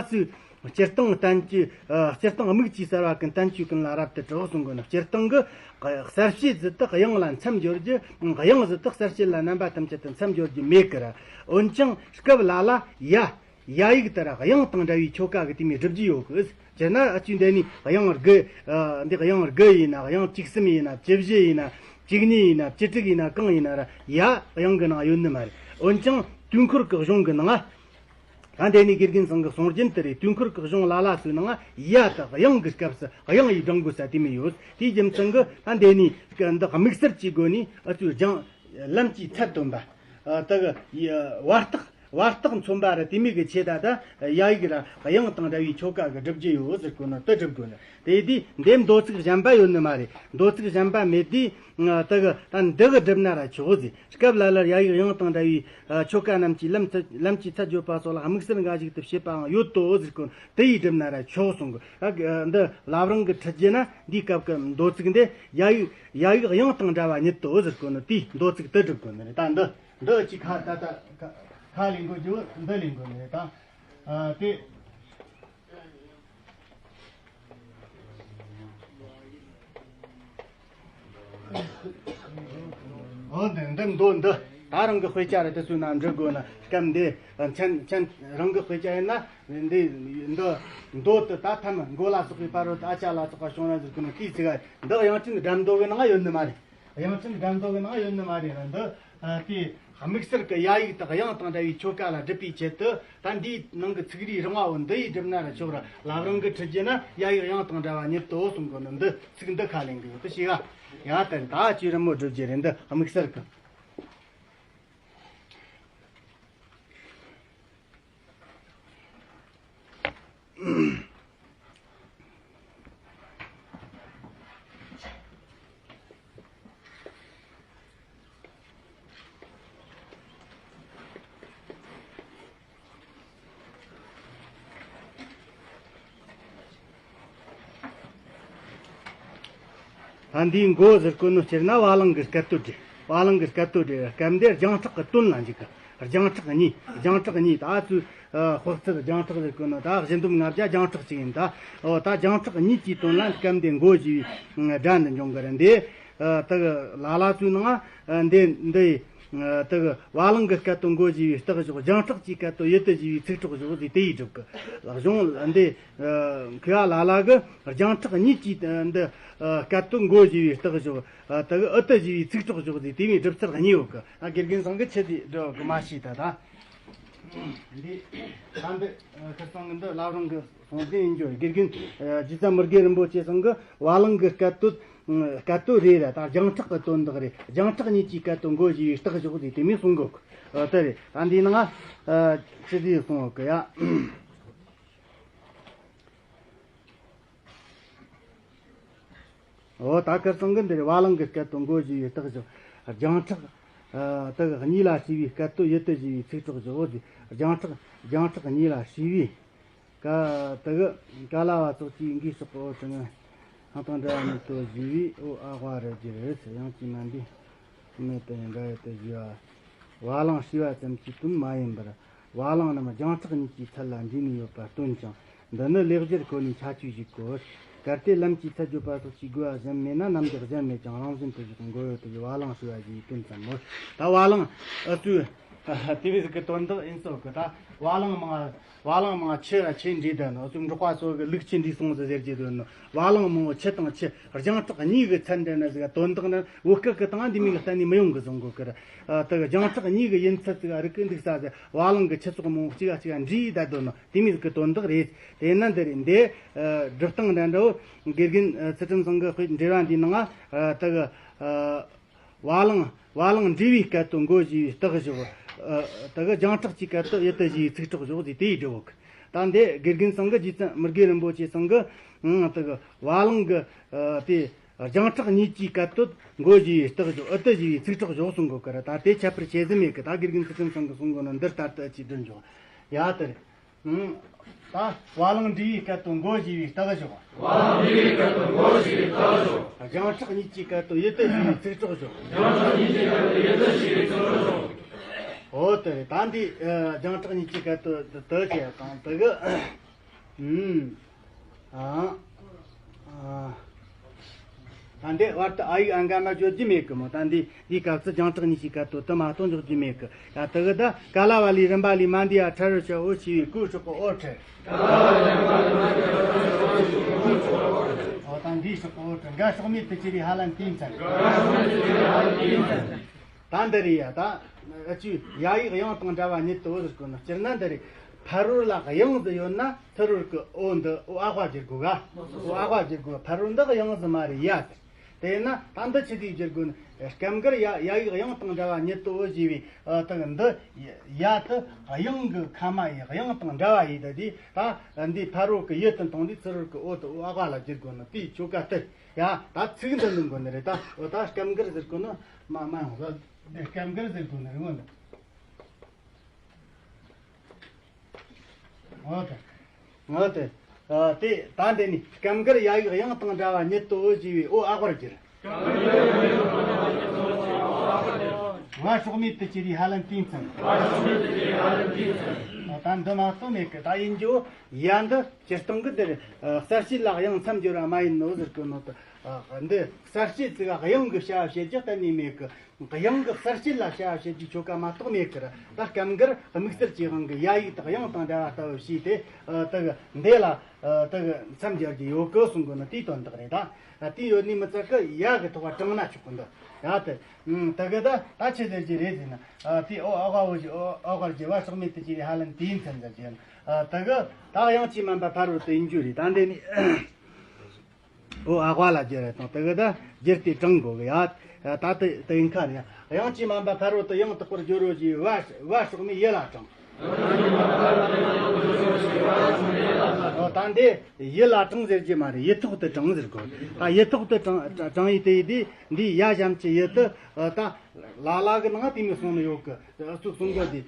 ཚུལ། སྤྱིར་བཏང་བསྟན་བཅོས། ཨ། སྤྱིར་བཏང་དམིགས་ཀྱིས་གསལ་བ་ཀུན་བསྟན་བཅོས་ཀུན་ལ་རབ་ཏུ་གྲགས་གསུང་གི་ནོ། སྤྱིར་བཏང་གི་གསལ་བྱེད་ཟིག་ཏུ་དབྱངས་ལ་མཚམས་སྦྱོར་རྒྱུ། དབྱངས་ཟིག་ཏུ་གསལ་བྱེད་ལ་རྣམ་པ་ཐམས་ཅད་དུ་མཚམས་སྦྱོར་རྒྱུ་མེད་ཀི་ར། འོན་ཀྱང་སྐབས་ལ་ལ་ཡ། ཡ་ཡིག་དེ་ར་དབྱངས་དང་འདྲ་བའི་ཆོ་ག་གི་དེ་མོ་སྒྲུབ་རྒྱུ་ཡོད་གི། སྤྱིར་ན་ཨ་ཅུ་འདི་ནི་དབྱངས་དགུ། ཨ། འདི་དབྱངས་དགུ་ཡིན་ན། དབྱངས་བཅུ་གསུམ་ཡིན་ན། བཅུ་བཞི་ཡིན་ན། བཅུ་གཉིས་ཡིན་ན། བཅུ་དྲུག་ཡིན་ན། གང་ཡིན་ན་ར་ཡ་དབྱངས་ཀྱི་ནང་ཡོད་ནི་མ་རེད། འོན་ཀྱང་དུས་འཁོར་གྱི་གཞུང་གི་ནང་། ད་འདི་ནི་དགེ་རྒན་ཚང་གི་གསུང་རྒྱུན་དེ་རེད། དུས་འཁོར་གྱི་གཞུང་ལ་ལ་ཚོའི་ནང་ཡ་དེ་དབྱངས་ཀྱི་སྐབས་སུ་དབྱངས་ཡིས་བགྲང་དགོས་ས་དེ་མོ་ཡོད། དེའི་རྒྱུ་མཚན་གྱིས་ད་འདི་ནི་འདི་དམིགས་བསལ་གྱི་སྒོ་ནས་ཨ་ཚུལ་སྦྱང་། ལམ་གྱིས་ཚད་བཏོན་པ། ཨ། དེ་གི་བར་ཐག་བར་ཐག་མཚོན་པ་ར་དེ་མོ་གི་ཆེད་ད་ད་ཡ་ཡིག་ར་དབྱངས་དང་འདྲ་བའི་ཆོ་ག་གི་སྒྲུབ་རྒྱུ་ཡོད་ཟེར་གོ་ནོ་དེ་སྒྲུབ་དགོས་ནི། དེ་དུས་འདི་མདོ་ཚིག་གཞན་པ་ཡོད་ནི་མ་རེད། མདོ་ཚིག་གཞན་པ་མེད་དུས། དེ་གི་ད་འདི་གི་སྒྲུབ་ན་ར་ཆོག་ཟེར། སྐབས་ལ་ལར་ཡ་ཡིག་དབྱངས་དང་འདྲ་བའི་ཆོ་ག་རྣམས་ཀྱིས་ལམ་ཚད། ལམ་གྱིས་ཚད་བརྗོད་པ་སོགས་ལ་དམིགས་བསལ་འགའ་ཞིག་ཏུ་བྱེད་པའང་ཡོད་དོ་ཟེར་གོ་ནོ་དེ་ཡིས་སྒྲུབ་ན་ར་ཆོག་གསུང་གི། ཨ། འདི་བླ་བྲང་གི་ཁྲིད་རྒྱུ་ན་འདིའི་སྐབས་ཀྱི་མདོ་ཚིག་འདི་ཡ་ཡིག་ཡ་ཡིག་དབྱངས་དང་འདྲ་བ་ཉིད་དོ་ཟེར་གོ་ནོ་དེའི་མདོ་ཚིག་དེ་སྒྲུབ་དགོས་ནི་རེད། ད་འདི་འདི་ཅིག་ཁ་ད་ད་ཁ་ཁ་ལེན་དགོས་རྒྱུ་འདི་ལེན་དགོས་ནི་རེད། ད། ཨ། དེ། འོ། འདི་འདི་མདོ་འདི་ད་རང་གི་དཔེ་ཆ་རེད། དེ་ཚོའི་ནང་འབྲི་དགོས་ན་སྐབས་འདི་མཚན་མཚན་རང་གི་དཔེ་ཆ་ཡིན་ན་འདི་འདི་མདོ་དེ་ད་ཐམ་མགོ་ལ་སོགས་པའི་ཕ་རོལ་ཏུ་ཨ་ཅ་ལ་སོགས་པ་བྱུང་ན་ཟེར་གི་ནོ་དེའི་ཚིག་ག་འདི་དབྱངས་ཅན་སྒྲ་མདོ་གི་ནང་ཡོད་ནི་མ་རེད། དབྱངས་ཅན་སྒྲ་མདོ་གི་ནང་ཡོད་ནི་མ་རེད་ར། འདི། ཨ། དེ་དམིགས་བསལ་གྱི་ཡ་ཡིག་དང་དབྱངས་དང་འདྲ་བའི་ཆོ་ག་ལ་སྒྲུབ་པའི་ཆེད་དུ། ད་འདིའི་ནང་གི་ཚིག་རིས་རིང་བ་བོ་འདི་ཡིས་སྒྲུབ་ན་ར་ཆོག་ར། བླ་བྲང་གི་ཁྲིད་རྒྱུ་ན་ཡ་ཡིག་དབྱངས་དང་འདྲ་བ་ཉིད་དོ་གསུང་གོ་ནི་འདི་ཚིག་འདི་ཁ་ལེན་གི་ཡོད་དུ་ཞེས་ག་ཡ། ད་ད་ཅི་རི་མོ་སྒྲུབ་རྒྱུ་རེད། འདི་དམིགས་བསལ་གི། ད་འདིའི་མགོ་ཟེར་གོ་ནོ་སྤྱིར་ན་བ་ལང་གི་སྐད་དོད་རེད། བ་ལང་གི་སྐད་དོད་རེད། སྐབས་འདིར་རྒྱང་གྲགས་ཀྱི་དོན་ལ་འཇུག་གི། རྒྱང་གྲགས་གཉིས། རྒྱང་གྲགས་གཉིས། ད་ཚུལ། ཨ། དཔག་ཚད་རྒྱང་གྲགས་ཟེར་གོ་ནོ་ད་བཞི་འདོམ་ལྔ་བརྒྱ་རྒྱང་གྲགས་གཅིག་ཡིན། ད། འོ། ད་རྒྱང་གྲགས་གཉིས་ཀྱི་དོན་ལ་སྐབས་འདིར་མགོ་ཞེས་པའི་སྒྲ་འདི་འབྱུང་གི་རེད། འདི། ཨ། དེ་གི་ལ་ལ་ཚོའི་ནང་། ཨ། འདི་འདི། ཨ། དེ་གི་བ་ལང་གི་སྐད་དོད་མགོ་ཞེས་པའི་རྟགས་བཞག། རྒྱང་གྲགས་ཀྱི་སྐད་དོད་ཡུ་ཏུ་ཞེས་པའི་ཚིག་གྲོགས་བཞག་ཟེར་དེ་ཡིས་སྒྲུབ་གི། གཞུང་འདི། ཨ། མཁས་པ་ལ་ལ་གིས་རྒྱང་གྲགས་གཉིས་ཀྱི་འདི། ཨ། སྐད་དོད་མགོ་ཞེས་པའི་རྟགས་བཞག། ཨ། དེ་གི་ཨུ་ཏུ་ཞེས་པའི་ཚིག་གྲོགས་བཞག་ཟེར་དེ་མོའི་སྒྲུབ་ཚུལ་གཉིས་ཡོད་གི། ཨ། དགེ་རྒན་ཚང་གིས་ཆི་ཟིག་འགྲོ་གི་མ་ཤེས་ད་ད། འདི་ད་འདི་ཁིར་ཚང་གི་འདི་བླ་བྲང་གི་གསུང་རྒྱུན་ཡིན་རྒྱུ། དགེ་རྒན། ཨ། རྗེ་བཙུན་མི་དགེ་རིན་པོ་ཆེ་ཚང་གིས་བ་ལང་གི་སྐད་དོད། སྐད་དོད་རེད་ར། ད་རྒྱང་གྲགས་ཀྱི་དོན་དག་རེད། རྒྱང་གྲགས་གཉིས་ཀྱི་སྐད་དོད་མགོ་ཞེས་པའི་རྟགས་བཞག་ཟེར་དེ་མོ་གསུང་གོ། ཨ། དེ་རེད། ད་འདིའི་ནང་། ཨ། ཆི་ཟིག་གསུང་གི་ཡ། འོ། ད་ཁིར་ཚང་གི་འདིར་བ་ལང་གི་སྐད་དོད་མགོ་ཞེས་པའི་རྟགས་བཞག། རྒྱང་གྲགས། ཨ། དེ་གཉིས་ལ་ཧྲིལ་བོའི་སྐད་དོད་ཡུ་ཏུ་ཞེས་པའི་ཚིག་གྲོགས་བཞག་ཟེར། རྒྱང་གྲགས། རྒྱང་གྲགས་གཉིས་ལ་ཧྲིལ་བོའི། ཀ། དེ་གི་ཀ་ལ་བ་ཙོགས་ཀྱིས་འགོས་སོགས་པའི་འོ་ཚང་ང་ཧང་དང་འདྲ་བ་ཉིད་དོ་ཞེས་པའི་འོ་ཨ་ཝ་ར་ཇི་རེད་ཟེར། དབྱངས་ཀྱིས་མ་འདས་མེད་དུ་ཡང་འགའ་ཡོད་དོ་ཞེས་པ། བ་ལང་ཧྲིལ་བ་ཙམ་གྱི་དོན་མ་ཡིན་པར། བ་ལང་རྣམས་རྒྱང་གྲགས་གཉིས་ཀྱི་ཚད་ལ་འདུས་ནས་ཡོད་པར་སྟོན་ཅིང་། འདི་ནི་ལེགས་སྦྱར་ཁོ་ནའི་ཁྱད་ཆོས་ཤིག་གོ། གལ་ཏེ་ལམ་གྱི་ཚད་བརྗོད་པ་སོགས་ཀྱི་དགོས་པ་གཞན་མེད་ན། རྣམ་གཞག་གཞན་མེད་ཀྱང་རང་བཞིན་དུ་བཞག་མགོ་ཡོད་དུ་བ་ལང་ཞེས་པ་ཞིག་དོན་ཙམ་མོ། ད་བ་ལང་ཨ་ཙུ་དེ་བས་ཀྱི་དོན་དག་ཡིན་སོགས་ཀྱི། ད་བ་ལང་མང་བ་ལང་མང་ཆུ་ར་ཆུ་འདྲེས་དོན་ནོ། ཙུམ་འབྲོག་པ་ཚོ་གི་ལུག་ཆུ་འདྲེས་སོང་ཟེར་གྱི་དོན་ནོ། བ་ལང་མང་བོ་ཆུ་དང་ཆུ་རྒྱང་གྲགས་གཉིས་ཀྱི་ཚད་འདྲ་ན་ཟིག་དོན་དག་ནི་བོད་སྐད་ཀྱི་སྟེང་འདི་མིན་གྱི་གཏན་ནས་མི་ཡོང་གི་བཟོ་འགོ་ཀི་ར། ད་གི་རྒྱང་གྲགས་གཉིས་ཀྱི་ཡུན་ཚད་ཟིག་རིག་གི་འདུག་ས་ཟེར། བ་ལང་གི་ཆུ་ཚོགས་མང་བོ་གཅིག་ག་གཅིག་ག་འདྲེས་བསྡད་དོན་ནོ། དེ་མིན་གྱི་དོན་དག་རེད། དེ་ན་འདི་རེད། འདི་སྒྲུབ་སྟངས་འདྲ་འདྲ་བོ་དགེ་རྒན་ཚུལ་ཁྲིམས་ཚང་གི་དཔེ་འགྲེལ་བ་འདིའི་ནང་ང་ད་གི་བ་ལང་། བ་ལང་འདྲེས་པའི་སྐད་དོད་མགོ་བཞི་པའི་རྟགས་བཞག་ད་གི་རྒྱང་གྲགས་ཀྱི་སྐད་དོད་ཡུལ་དུ་བཞི་པའི་ཚིག་གྲོགས་བཞག་ཟེར། དེ་ཡི་འགྲེལ་བ་གི། ད་འདི་དགེ་རྒན་ཚང་གི་རྗེ་བཙུན་མི་དགེ་རིན་པོ་ཆེ་ཚང་གི་ད་གི་བ་ལང་གི་དེ་རྒྱང་གྲགས་གཉིས་ཀྱི་སྐད་དོད་མགོ་བཞི་པའི་རྟགས་བཞག་ཡུལ་དུ་བཞི་པའི་ཚིག་གྲོགས་བཞག་གསུང་གོ་ཀི་ར། ད་དེ་ཁྱད་པར་ཆེ་ཟིག་མེད་གི། ད་དགེ་རྒན་ཚུལ་ཁྲིམས་ཚང་གི་གསུང་གོ་ནོ་འདི་ལྟར་དུ་ཅིག་བསྒྲུབས་འཇོག་ཡ་དེ་རེད། ད་བ་ལང་འདྲེས་པའི་སྐད་དོད་མགོ་བཞི་པའི་རྟགས་བཞག་བ་ལང་འདྲེས་པའི་སྐད་དོད་མགོ་བཞི་པའི་རྟགས་བཞག་རྒྱང་གྲགས་གཉིས་ཀྱི་སྐད་དོད་ཡུལ་དུ་བཞི་པའི་ཚིག་གྲོགས་བཞག་རྒྱང་གྲགས་གཉིས་ཀྱི་སྐད་དོད་ཡུལ་དུ་བཞི་པའི་ཚིག་གྲོགས་བཞག་འོ་དེ་རེད། ད་འདི་རྒྱང་གྲགས་གཉིས་ཀྱི་སྐད་དོད་དུ་བྱས་དང་དེ་གི་ཨ་ཨ། ད་འདི་བར་དུ་ཨ་ཡིག་ཨ་འགའ་མ་བརྗོད་རྒྱུ་མེད་གི་མོ། ད་འདི་འདིའི་སྐབས་སུ་རྒྱང་གྲགས་གཉིས་ཀྱི་སྐད་དོད་དུ་མ་གཏོགས་འཇོག་རྒྱུ་མེད་གི། ཡ་དེ་གི་ད་ག་ལ་བ་ལས་རིམ་པ་ལས་མ་འདས་པ་ཕྲ་རོལ་ཕྱོགས་འོ་ཆེ་བའི་གོ་སྲོག་གི་འོ་ཁྲི། འོ་ད་འདིའི་སྲོག་གི་འོ་ཁྲི་འགའ་སྲོག་མེད་དུ་གྱུར་པའི་ཧ་ལན་དུས་མཚན། ད་འདི་རེད་ཡ། ད་ཨ་ཅུ་ཡ་ཡིག་དབྱངས་དང་འདྲ་བ་ཉིད་དུ་འོ་ཟེར་གོ་ནོ། སྤྱིར་ན་འདི་རེད། ཕ་རོལ་ལ་དབྱངས་ཟིག་ཡོད་ན་ཚུ་རོལ་གི་འོ་འདི་འོ་ཨ་ཝ་བསྒྱུར་དགོས་ག་འོ་ཨ་ཝ་བསྒྱུར་དགོས། ཕ་རོལ་འདི་དབྱངས་ཟིག་མ་རེད་ཡ་ཟེར། དེས་ན་ད་འདི་ཆི་ཟིག་བསྒྱུར་དགོས་ནི། སྐབས་འགར་ཡ་ཡ་ཡིག་དབྱངས་དང་འདྲ་བ་ཉིད་དུ་འོ་ཞེས་པའི་ཨ་དེ་འདི་ཡ་དེ་དབྱངས་གི་ཁ་མ་ཡི་དབྱངས་དང་འདྲ་བ་ཡི་ད་དེ་ད་འདི་ཕ་རོལ་གི་ཡི་དེ་མཐོང་དུས་ཚུ་རོལ་གི་འོ་དེ་འོ་ཨ་ཝ་ལ་བསྒྱུར་དགོས་ནི། དེའི་ཆོ་ག་དེ། ཡ་ད་ཚིག་འདི་འདོན་དགོས་ནི་རེད། ད་འོ་ད་སྐབས་འགར་ཟེར་གོ་ནི་མ་མ་ཡོང་ལ། འདི་སྐབས་འགར་ཟེར་དགོས་ནི་རེད། འོ་འདི་འོ་དེ། འོ་དེ། ཨ་དེ་ད་འདི་ནི་སྐབས་འགར་ཡ་ཡིག་དབྱངས་དང་འདྲ་བ་ཉིད་དུ་འོ་ཞེས་པའི་འོ་ཨ་ཝར་གྱུར། ང་སྲོག་མེད་དུ་གྱུར་པའི་ཧ་ལན་དུས་མཚན། ཨ་ད་འདི་མ་གཏོགས་མེད་གི། ད་ཡིན་རྒྱུ་ཡ་འདི་སྤྱིར་བཏང་གི་འདིར་ཨ་གསལ་བྱེད་ལ་དབྱངས་མཚམས་སྦྱོར་བ་མ་ཡིན་ནོ་ཟེར་གི་ནོ། ད་འདི་གསལ་བྱེད་ཚིག་དབྱངས་ཀྱི་བྱ་བ་བྱེད་རྒྱུ་གཏན་ནས་མེད་གི། དབྱངས་ཀྱི་གསལ་བྱེད་ལ་བྱ་བ་བྱེད་རྒྱུའི་ཆོ་ག་མ་གཏོགས་མེད་གི་ར། ད་སྐབས་འགར་དམིགས་བསལ་གྱི་དབང་གིས་ཡ་ཡིག་དང་དབྱངས་དང་འདྲ་བ་ལྟ་བུ་བྱས་ཏེ་ཨ་དེ་གི་འདི་ལ་ཨ་དེ་གི་མཚམས་སྦྱར་གྱི་ཡོད་གི་གསུང་གི་ནི་དེའི་དོན་དག་རེད། ད་དེ་ཡོད་ནི་མི་ཚད་གི་ཡ་གི་ཐོག་བ་དྲངས་ན་ཆོག་གི་འདུག་ཡ་དེ་དེ་གི་ད་ད་ཆི་ཟེར་གྱི་རེད་ཟེར་ན། ཨ་དེ་འོ་ཨ་ག་འོ་ཞེས་འོ་ཨ་གར་གྱི་བ་སྲོག་མེད་དུ་གྱུར་པའི་ཧ་ལན་དུས་མཚན་ཟེར་གྱི། ཨ་དེ་གི་ད་དབྱངས་ཀྱིས་མ་འབབ་ཕ་རོལ་ཏུ་ཡིན་རྒྱུ་རེད། ད་འདི་ནི། འོ་ཨ་ཝ་ལ་བསྒྱུར་རེ་དང་དེ་གི་ད་བསྒྱུར་ཏེ་དྲངས་དགོས་གི་ཡ། ད་དེ་དེ་ཡིན་ཁ་ནས་དབྱངས་ཀྱིས་མ་འབབ་ཕ་རོལ་ཏུ་ཡང་དག་པར་བསྒྱུར་རོ་ཞེས་བ་བ་སྲོག་མེད་ཡི་ལ་དྲངས། འོ་ད་འདི་ཡི་ལ་དྲངས་ཟེར་གྱི་མ་རེད། ཡི་ཐོག་ཏུ་དྲངས་ཟེར་དགོས། ད་ཡི་ཐོག་ཏུ་དྲངས་དྲངས་ཡི་དེ་ཡི་དེ་འདི་ཡ་ཞབས་ཀྱུ་ཡི་དེ་ད་ལ་ལ་གི་ནང་དེ་མི་གསུང་ནི་ཡོད་གི། ཨ་ཚུགས་གསུང་གི་དེ་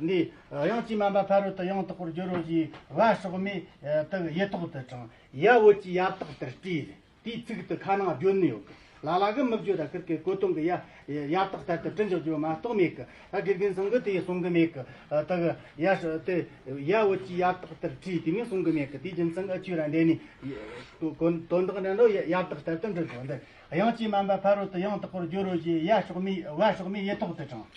འདི་དབྱངས་ཀྱིས་མ་འབབ་ཕ་རོལ་ཏུ་ཡང་དག་པར་བསྒྱུར་རོ་ཞེས་བ་སྲོག་མེད་དེ་ཡི་ཐོག་ཏུ་དྲངས། ཡ་འོད་ཀྱི་ཡབ་རྟགས་ལྟར་བྲིས། དེའི་ཚིག་ཏུ་ཁ་ནང་བརྗོད་ནི་ཡོད་གི། ལ་ལ་གི་མི་བརྗོད་ད་ཁིར་གི་གོ་དོན་གི་ཡ་ཡབ་རྟགས་ལྟར་དུ་བྲི་འཇོག་རྒྱུ་མ་གཏོགས་མེད་གི། ད་དགེ་རྒན་ཚང་གི་དེ་གསུང་གི་མེད་གི། ད་གི་ཡ་ཧྲི་དེ་ཡ་འོད་ཀྱི་ཡབ་རྟགས་ལྟར་བྲིས་དེ་མིན་གསུང་གི་མེད་གི། དེའི་རྒྱུ་མཚན་ཨ་ཆུ་ར་འདྲེ་ནི་དོན་དག་འདྲ་འདྲ་ཡ་ཡབ་རྟགས་ལྟར་དུ་འབྲི་དགོས་འདི། དབྱངས་ཀྱིས་མ་འབབ་ཕ་རོལ་ཏུ་ཡང་དག་པར་བསྒྱུར་རོ་ཞེས་ཡ་སྲོག་མེད་བ་སྲོག་མེད་ཡི་ཐོག་ཏུ་དྲངས།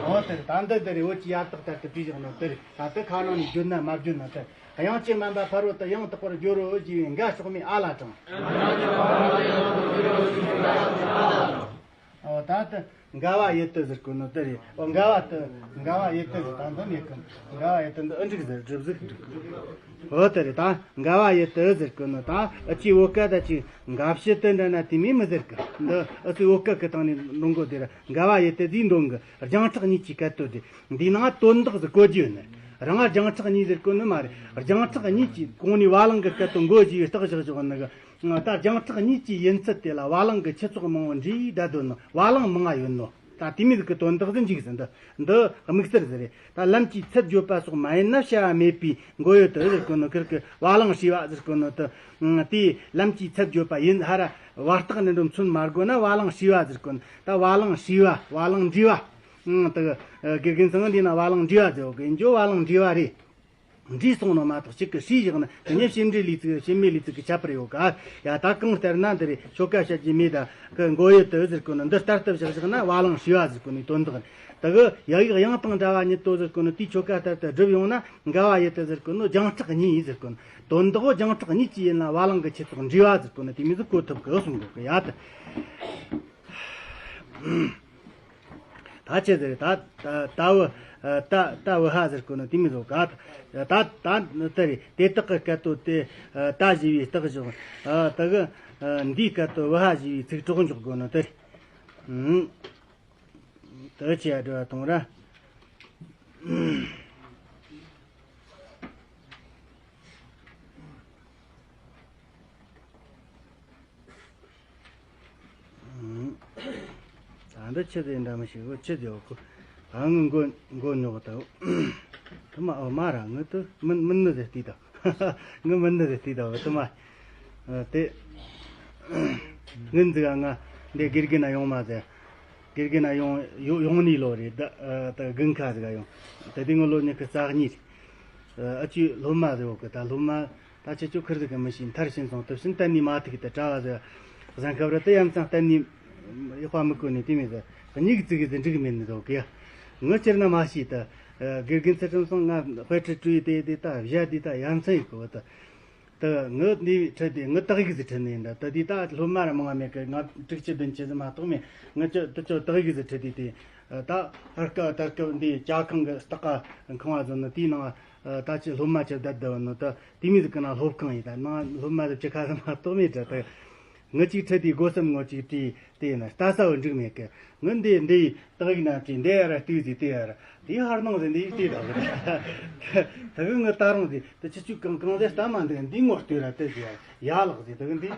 འོ་དེར་ད་འདི་འདི་རེད། འོད་ཀྱི་ཡབ་རྟགས་ལྟར་དུ་བྲིས་བཞག་ནོ་དེ་རེད། ད་དེ་ཁ་ནང་ནས་བརྗོད་ན་མ་བརྗོད་ན་དེ། དབྱངས་ཀྱིས་མ་འབབ་ཕ་རོལ་ཏུ་ཡང་དག་པར་བསྒྱུར་རོ་ཞེས་པའི་འགའ་སྲོག་མེད་ཨ་ལ་དྲངས། འོ་ད་དེ་འགལ་བ་ཡི་དུ་ཟེར་གོ་ནོ་དེ་རེད། འོ་འགལ་བ་དུ་འགལ་བ་ཡི་དུ་ཟེར་ད་འདི་མེད་གི། འགལ་བ་ཡི་དུ་འདི་ཨ་འགྲིག་ཟེར་གྲུབ་ཟིག་འགྲིག་འོ་དེ་རེད། ད་འགལ་བ་ཡི་དུ་ཟེར་གོ་ནོ་ད་ཨ་ཅི་བོད་སྐད་ད་ཅི་འགལ་བྱེད་དུ་འདྲ་ན་དེ་མིན་མི་ཟེར་གི། འདི་ཨ་ཅི་བོད་སྐད་གི་སྟེང་ནས་འགྲོ་འགོ་དེ་ར་འགལ་བ་ཡི་དུ་དེའི་འདོན་གི། རྒྱང་གྲགས་གཉིས་ཀྱི་སྐད་དོད་དེ་འདིའི་ནང་དོན་དག་ཟིག་གོ་རྒྱུ་ཡོད་ནི། རང་རྒྱང་གྲགས་གཉིས་ཟེར་གོ་ནི་མ་རེད། རྒྱང་གྲགས་གཉིས་ཀྱི་གོང་ནས་བ་ལང་གི་སྐད་དོད་མགོ་བཞི་བའི་རྟགས་བཞག་བཞག་ནི་གི། ད་རྒྱང་གྲགས་གཉིས་ཀྱི་ཡུན་ཚད་དེ་ལ་བ་ལང་གི་ཆུ་ཚོགས་མང་བོ་འདྲེས་བསྡད་དོ་ནི། བ་ལང་མང་ང་ཡོད་ནོ། ད་དེ་མོ་ཟིག་གི་དོན་དག་ཟིག་འཇུག་ཟིན། འདི་འདི་དམིགས་བསལ་ཟིག་རེད། ད་ལམ་གྱི་ཚད་བརྗོད་པ་སོགས་མ་ཡིན་ན་བྱ་བ་མེད་པའི་མགོ་ཡོད་དུ་ཟེར་གོ་ནོ་ཁིར་གི་བ་ལང་ཧྲི་བ་ཟེར་གོ་ནོ་དུ། དེའི་ལམ་གྱི་ཚད་བརྗོད་པ་ཡིན་ཧ་ར་བ་རྟགས་ནི་འགྲོ་མཚོན་མ་དགོས་ན་བ་ལང་ཧྲི་བ་ཟེར་གོ་ནོ། ད་བ་ལང་ཧྲི་བ་བ་ལང་འདྲེས་པ། དུ་དགེ་རྒན་ཚང་འདི་ན་བ་ལང་འདྲེས་པ་ཟེར་གོ་གི། འཇོ་བ་ལང་འདྲེས་པ་རེད། འདྲེས་སོང་ནོ་མ་གཏོགས་གཅིག་གི་ཧྲིལ་བཞག་ན་དེ་ནས་བྱེད་འབྲེལ་ལས་ཚིག་བྱེད་མེད་ལས་ཚིག་གི་ཁྱད་པར་ཡོད་ག། ཡ་ད་གང་ལྟར་ན་འདི་རེད། ཆོ་ག་བྱ་རྒྱུ་མེད་ད་གི་མགོ་ཡུ་དུ་ཟེར་གོ་ནོ་འདི་ལྟར་དུ་བཞག་བཞག་ན་བ་ལང་ཧྲིལ་བ་ཟེར་གོ་ནོ་དོན་དག་རེད། དེ་གི་ཡག་ཡིག་དབྱངས་དང་འདྲ་བ་ཉིད་དོ་ཟེར་གོ་ནོ་དེའི་ཆོ་ག་ལྟར་དུ་བསྒྲུབས་ཡོང་ན་འགའ་བ་ཡུ་དུ་ཟེར་གོ་ནོ་རྒྱང་གྲགས་གཉིས་ཟེར་གོ་ནོ་དོན་དག་རྒྱང་གྲགས་གཉིས་ཀྱི་ཡིན་ན་བ་ལང་གི་ཆེད་དུ་འབྲེལ་བ་ཟེར་གོ་ནོ་དེ་མིན་ཟེར་གོ་ཐུབ་གི་གསུང་གོ་གི་ཡ་ད། ད་ཅི་ཟེར་ད་ད་ད་བུ་ད་ད་བུ་ཧ་ཟེར་གོ་ནོ་དེ་མི་བཟོ་ག། ད་ད་དེ་རེད། དེ་དག་གི་སྐད་དོད་དེ་ད་ཞེས་པའི་རྟགས་བཞག་ད་གི་འདིའི་སྐད་དོད་བུ་ཧ་ཞེས་པའི་ཚིག་གྲོགས་འཇོག་དགོས་ནོ་དེ་རེད། དེ་ཅི་ཡ་འགྲོ་བ་གཏོང་ར། ད་འདི་ཆི་ཟིག་འདྲ་མི་ཤེས་གོ། ཆི་ཟིག་གོ། ཨ་ངི་མགོ་མགོ་ཉོག་ད། དུ་མ་ཨོ་མ་ར་ངི་དུ་མིན་མིན་ནི་ཟེར་ལྟོས་དང་། ངི་མིན་ནི་ཟེར་ལྟོས་དང་དུ་མ། དེ་ངི་འཛི་ག་ང་འདི་དགེ་རྒན་ན་ཡོང་མ་ཟེར། དགེ་རྒན་ན་ཡོང་ཡོང་ནི་ལོ་རེད་ད། ད་དགུན་ཁ་ཟིག་ག་ཡོང་། ད་དེ་ངི་ལོ་ཉི་ཤུ་རྩ་གཉིས་རེད། ཨ་ཅེ་སློབ་མ་ཟེར་བོ་གི་ད་སློབ་མ། ད་ཁྱེད་ཚོ་ཁུར་ཟིག་གི་མི་ཤེས། མཐར་ཕྱིན་སོང་དུ་ཕྱིན་གཏན་ནས་མ་ཐུག་གི་ད་གྲྭ་བ་ཟིག་གཟན་ཁབ་ར་དེ་ཡ་མཚན་གཏན་ནས་ཡག་པ་མི་གོ་ནས་དེ་མི་ཟེར། མྱིག་ཙིག་གི་ཟིག་འགྲིག་མེད་ནི་ཟོ་གི་ཡ། ངི་སྤྱིར་ན་མ་ཤེས་ད། དགེ་རྒན་ཚུལ་ཁྲིམས་སོང་ང་དཔེ་ཁྲིད་སྤྲོས་དེ་དེ་ད་བཞག་དེ་ད་ཡ་མཚན་ཡོད་གི་བ་ད། ད་ངི་འདི་ཁྲིད་དེ་ངི་དག་ཡིག་ཟིག་ཁྲིད་ནི་ཡིན་ད། ད་དེ་ད་སློབ་མ་ར་མང་བ་མེད་གི། ང་དྲུག་ཅུ་བདུན་ཅུ་ཟིག་མ་གཏོགས་མེད། ངི་ཅོ་དུ་ཅོ་དག་ཡིག་ཟིག་ཁྲིད་དེ་དེ། ད་ཧར་སྐབས་དར་སྐབས་འདི་ཇ་ཁང་གི་སྟག་ཁང་བ་བཟོ་ནི་དེའི་ནང་ད་ཅི་སློབ་མ་ཅི་བསྡད་བསྡད་བ་ནོ་ད། དེ་མོ་ཟིག་གི་ནང་སློབ་ཁང་ཡིན་ད། ནང་སློབ་མ་ཟིག་བཅུ་ཁ་ཙམ་མ་གཏོགས་མེད་དྲ་ད། ངི་གཅིག་ཁྲིད་དེ་སྒོ་གསུམ་ངོ་གཅིག་བྲིས་དེ་ཡིན་ན་ལྟ་ས་བོ་འགྲིག་མེད་གི། ངི་འདི་འདི་དག་ཡིག་ན་བྲིས་འདི་ཡ་ར་ལྟོས་ཟིག་དེ་ཡ་ར་དེ་ཧར་ནང་ཟིག་འདི་ཡིག་ལྟོས་དང་། དག་ངི་ད་རུང་ཟིག་དེ་ཆི་ཆུ་གང་གང་ཟིག་ལྟ་མ་འདུག་འདི་ངོ་ལྟོས་ར་དེ་ཟིག་ཡ་ལགས་ཟིག་དག་འདི་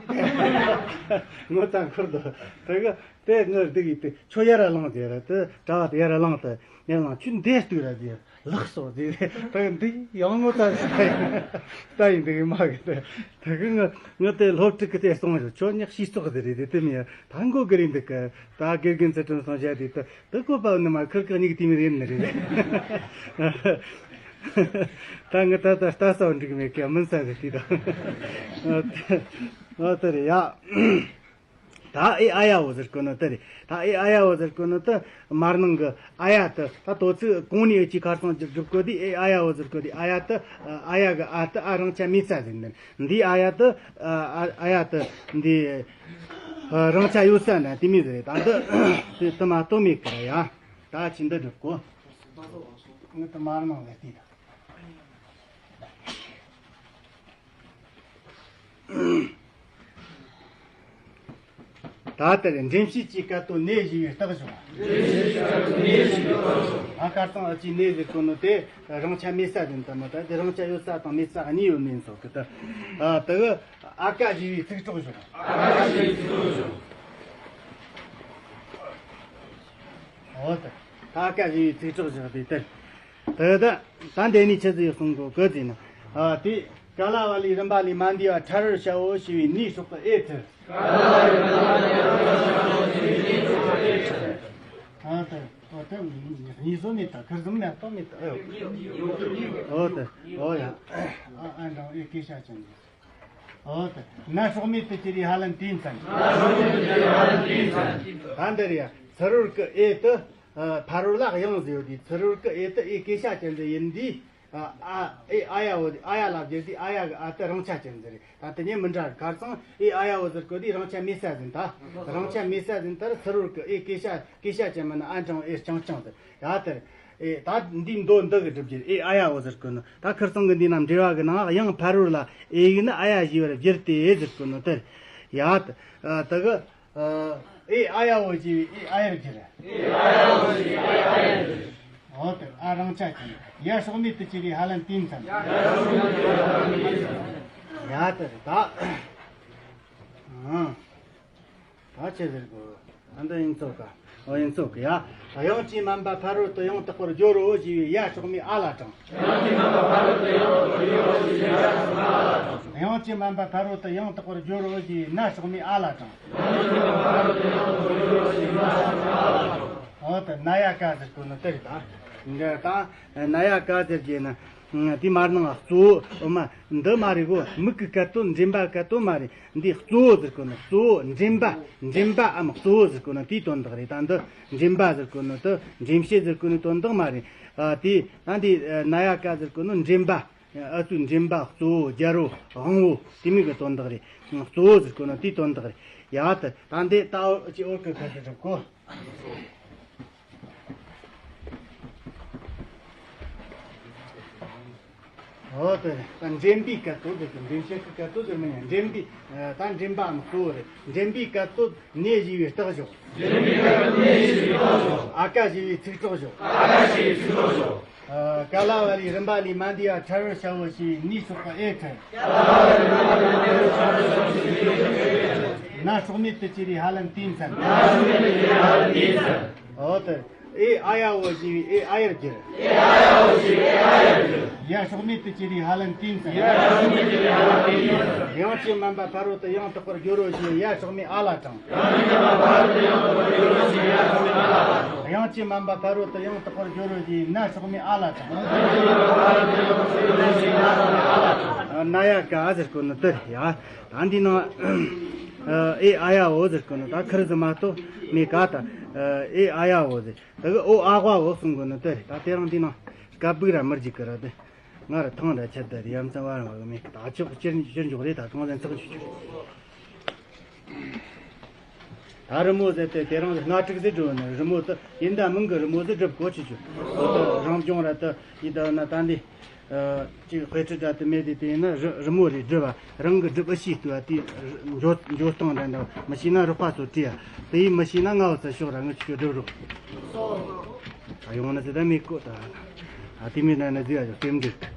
ངོ་ད་འཁོར་དོ་དག་དེ་ངི་འདི་གི་དེ་ཁྱོད་ཡ་ར་ལངས་ཟེར་ར་དེ་གྲྭ་བ་དེ་ཡ་ར་ལངས་ཏེ་ཡ་ལངས་ཁྱོད་འདི་ལྟོས་ར་ཟེར། ལགས་སོ་ཟེར། ད་འདི་ཡང་ངོ་ད་ཟེར། ད་ཡིན་འདི་མ་གི་ད། ད་གི་ངི་ངི་དེ་སློབ་ཕྲུག་གི་དེ་སོང་ཞོག་ཁྱོད་ཉག་ཤི་སོག་ཟེར་རེད་དེ་དེ་མི་ཡ་ད་མགོ་གི་རིང་འདུག་གི། ད་དགེ་རྒན་ཚུལ་ཁྲིམས་སོང་བྱ་དེ་ད་ད་གོ་པ་ནི་མ་ཁུར་ཁག་ཉིག་དེ་མི་རེད་ནི་རེད། ད་ངི་ད་ད་ལྟ་ས་བ་འགྲིག་མེད་གི་མིན་ས་ཟེར་དེ་ད། ཨ་དེ་རེད་ཡ། ད་ཨེ་ཨ་ཡ་བོ་ཟེར་གོ་ནོ་དེ་རེད། ད་ཨེ་ཨ་ཡ་བོ་ཟེར་གོ་ནོ་དེ་མར་ནང་གི་ཨ་ཡ་དེ་ད་དོ་ཚིག་གོང་ནས་ཨེ་ཅིག་ཁར་སང་སྒྲུབ་གོ་དེ་ཨེ་ཨ་ཡ་བོ་ཟེར་གོ་དེ་ཨ་ཡ་དེ་ཨ་ཡ་གི་ཨ་དེ་ཨ་རང་ཆ་མེད་ས་ཟེར་ནི། འདི་ཨ་ཡ་དེ་ཨ་ཨ་ཡ་དེ་འདི་རང་ཆ་ཡོད་ས་ན་དེ་མི་ཟེར་རེད། ད་འདི་དེ་དེ་མ་གཏོགས་མེད་གི་ར་ཡ། ད་ཅི་འདི་སྒྲུབ་གོ། ངི་དེ་མར་ནང་ལ་དེ་ད། ད་ལྟར་འདྲེན་བྱེད་ཀྱི་སྐད་དོད་ནས་ཞེས་པའི་རྟགས་བྱུང་། འདྲེན་བྱེད་ཀྱི་སྐད་དོད་ནས་ཞེས་པའི་རྟགས་བྱུང་། ཨ་ཁར་སང་ཨ་ཅི་ནས་ཟེར་གོ་ནོ་དེ་རང་ཆ་མེད་ས་དེ་ད་མོ་ད་དེ་རང་ཆ་ཡོད་ས་དང་མེད་ས་གཉིས་ཡོད་ནས་ཚོགས་གི་ད། ཨ་དེ་གི་ཨ་ཀ་ཞེས་པའི་ཚིག་གྲོགས་བྱུང་། ཨ་ཀ་ཞེས་པའི་ཚིག་གྲོགས་བྱུང་། འོ་ད་ད་ཨ་ཀ་ཞེས་པའི་ཚིག་གྲོགས་བཞག་དེ་ལྟར། དེ་ད་ད་འདི་ནས་ཆི་ཟིག་གསུང་གོ་གི་ཟེར་ན། ཨ་དེ་ཀ་ལ་བ་ལའི་རིམ་པ་ལས་མ་འདས་པ་ཕྲ་རོལ་བྱའོ་ཞེས་པའི་ནས་སྲོག་གི་ཨེ་ཐུར། ཨ་ད་ཨོ་ད་གཉིས་སོ་མེད་ད་ཁིར་ཟུམ་མེད་ཏོ་མེད་ད། ཨོ་ད་ཨོ་ཡ། ཨ་ཨ་འདྲ་ཨེ་སྐད་ཆ་ཅན་ཟིག་ཨོ་ད་ན་སྲོག་མེད་དུ་གྱུར་པའི་ཧ་ལན་དེའི་མཚན། ད་འདིར་ཡ་ཚུ་རོལ་གི་ཨེ་དེ་ཕ་རོལ་ལ་དབྱངས་ཟེར་ཡོད་དེ། ཚུ་རོལ་གི་ཨེ་དེ་ཨེ་སྐད་ཤ་ཅན་ཟེར་ཡིན་དེ། ཨ་ཨེ་ཨ་ཡ་བོ་ཨ་ཡ་ལ་བསྒྱུར་དེ་ཨ་ཡ་གི་ཨ་དེ་རང་ཆ་ཅན་ཟེར་རེད། ད་དེ་ཉིད་མི་འདྲ་རེད། ཁར་སང་ཨེ་ཨ་ཡ་བོ་ཟེར་གོ་དེ་རང་ཆ་མེད་ས་ཟིན་ད། རང་ཆ་མེད་ས་ཟིན་ད་ཚུ་རོལ་གི་ཨེ་སྐད་ཤ་སྐད་ཤ་ཅན་མིན་ན་ཨ་འབྲིང་ཨེ་རྐྱང་རྐྱང་ཟེར་ཡ་དེ། ཨེ་ད་འདི་མདོ་འདི་གི་སྒྲུབ་རྒྱུ་ཨེ་ཨ་ཡ་བོ་ཟེར་གོ་ནོ། ད་ཁིར་ཚང་གི་འདི་ན་འགྲེལ་བ་གི་ནང་དབྱངས་ཕ་རོལ་ལ་ཨེ་ཡིག་ནི་ཨ་ཡ་ཞེས་པར་བསྒྱུར་ཏེ་ཟེར་གོ་ནོ་དེར་ཡ་ད་ད་གི་ཨེ་ཨ་ཡ་བོ་ཞེས་པའི་ཨེ་ཨ་ཡར་བསྒྱུར། ཨེ་ཨ་ཡ་བོ་ཞེས་པའི་ཨེ་ཨ་ཡར་བསྒྱུར། འོ་དེར་ཨ་རང་ཆ་ཅན་ཡ་སྲོག་མེད་དུ་གྱུར་པའི་ཧ་ལན་དེའི་མཚན། ཡ་སྲོག་མེད་དུ་གྱུར་པའི་ཧ་ལན་དེའི་མཚན། ཡ་དེར་ད། ཨང་། ད་ཆི་ཟེར་གོ། ཨ་འདི་ཡིན་ཚོགས་ཀ་ཨོ་ཡིན་ཚོགས་ཀ་ཡ། དབྱངས་ཀྱིས་དམན་པ་ཕ་རོལ་ཏུ་ཡང་དག་པར་སྦྱོར་རོ་ཞེས་པའི་ཡ་སྲོག་མེད་ཨ་ལ་དྲངས། དབྱངས་ཀྱིས་དམན་པ་ཕ་རོལ་ཏུ་ཡང་དག་པར་སྦྱོར་རོ་ཞེས་པའི་ཡ་སྲོག་མེད་ཨ་ལ་དྲངས། དབྱངས་ཀྱིས་དམན་པ་ཕ་རོལ་ཏུ་ཡང་དག་པར་སྦྱོར་རོ་ཞེས་པའི་ན་སྲོག་མེད་ཨ་ལ་དྲངས། དབྱངས་ཀྱིས་དམན་པ་ཕ་རོལ་ཏུ་ཡང་དག་པར་སྦྱོར་རོ་ཞེས་པའི་ན་སྲོག་མེད་ཨ་ལ་དྲངས། འོ་ད་ན་ཡ་ཀ་ཟེར་གོ་ནོ་དེ་རེད་ད། འདི་ད་ན་ཡ་ཀ་ཟེར་གྱི་ན། དེ་མར་ནང་གཙོ་བོ་འོ་མ་འདི་མ་རེད་གོ། མིག་གི་སྐད་དོད་འདྲེན་པ་སྐད་དོད་མ་རེད། འདི་གཙོ་བོ་ཟེར་གོ་ནོ། གཙོ་བོ་འདྲེན་པ། འདྲེན་པའམ་གཙོ་བོ་ཟེར་གོ་ནོ་དེའི་དོན་དག་རེད། ད་འདི་འདྲེན་པ་ཟེར་གོ་ནོ་དེ་འདྲེན་བྱེད་ཟེར་གོ་ནོ་དོན་དག་མ་རེད། ཨ་དེ་ད་འདི་ན་ཡ་ཀ་ཟེར་གོ་ནོ་འདྲེན་པ། ཨ་ཙུ་འདྲེན་པ་གཙོ་བོ་རྒྱལ་པོ་དབང་པོ་དེ་མིག་གི་དོན་དག་རེད། གཙོ་བོ་ཟེར་གོ་ནོ་དེའི་དོན་དག་རེད། ཡ་ད་ད་འདི་ད་འོ་ཅི་འོ་ཀི་ཁ་ཟེར་གོ། འོ་དེ་ད་འདྲེན་པའི་སྐད་དོད་དེ་འདྲེན་བྱེད་ཀྱི་སྐད་དོད་དེ་མིན་ཡང་འདྲེན་པའི་ད་འདྲེན་པའམ་གཙོ་བོ་རེད། འདྲེན་པའི་སྐད་དོད་ནས་བྱས་པའི་རྟགས་སྦྱོར། འདྲེན་པའི་སྐད་དོད་ནས་བྱས་པའི་རྟགས་སྦྱོར། ཨ་ཀ་བྱས་པའི་ཚིག་གྲོགས་སྦྱོར། ཨ་ཀ་བྱས་པའི་ཚིག་གྲོགས་སྦྱོར། ཀ་ལ་བ་ལི་རིམ་པ་ལས་མ་འདས་པ་ཕྲ་རོལ་ཤ་བོ་ཞེས་ནས་སོགས་པ་ཨེ་ཁྲ། ན་སྲོག་མེད་དུ་གྱུར་པའི་ཧ་ལམ་དུས་མཚན། འོ་དེ་ཨེ་ཨ་ཡ་བོ་ཞེས་པའི་ཨེ་ཨ་ཡར་བསྒྱུར། ཡ་སྲོག་མེད་དུ་གྱུར་པའི་ཧ་ལམ་དུས་མཚན། ཡང་སྐྱེ་མིན་པ་ཕ་རོལ་ཏུ་ཡང་དག་པར་སྦྱོར་རོ་ཞེས་ཡ་སྲོག་མེད་ཨ་ལ་དྲངས། ཡང་སྐྱེ་མིན་པ་ཕ་རོལ་ཏུ་ཡང་དག་པར་སྦྱོར་རོ་ཞེས་ན་སྲོག་མེད་ཨ་ལ་དྲངས། ན་ཡ་ཀ་ཟེར་གོ་ནི་དེ་རེད་ཡ། ད་འདི་ནང་ཨེ་ཨ་ཡ་འོ་ཟེར་གོ་ནི་ད་ཁིར་ཟིག་མ་གཏོགས་མེད་ཀ། ད་ཨེ་ཨ་ཡ་འོ་ཟེར། ད་གི་ཨོ་ཨ་ཝ་འོ་གསུང་གོ་ནི་དེ་རེད། ད་དེ་རིང་འདི་ནང་སྐད་སྦུག་ར་མི་རྒྱུག་གི་ར་དེ། ང་ར་ཐང་ར་ཆད་ད་རེད། ཡ་མཚན་བར་བ་གི་མེད་གི། ད་ཆོག་ཕྱིར་ཕྱིར་འཇོག་རེད། ད་གང་ལ་ཚགས་ཆུ་ཆུ། ད་རི་མོ་ཟེར་ཏེ་དེ་རིང་ལྔ་དྲུག་ཟེར་འགྲོ་ནི་རི་མོ་དེ་ཡིན་ད་མིན་གི་རི་མོ་ཟེར་སྒྲུབ་གོ་ཆུ་ཆུ། འོ་ད་རང་སྦྱོང་ར་དེ་ཡིན་ད་ན་ད་འདི། ཅིག་དཔེ་ཁྲིད་འདྲ་དེ་མེད་དེ་དེ་ཡིན་ན་རི་རི་མོ་རེ་སྒྲུབ་པ་རང་གི་སྒྲུབ་ཨེ་ཤེས་ལྟོས་པ་དེ་འཇོ་འཇོ་སྟངས་འདྲ་འདྲ་མི་ཤེས་ན་རོགས་པ་ཚོ་དྲིས་ཡ། དེ་ཡིས་མི་ཤེས་ན་ང་བ་ཚ་ཤོག་ར་ངི་ཆུ་ཆུ་སྒྲུབ་རོགས། ད་ཡོང་ན་ཟེར་ད་མེད་གོ། ད་ཨ་དེ་མེད་ན་ན་ཟེར་ཡ་ཡོད་སེམས་འགྲིག།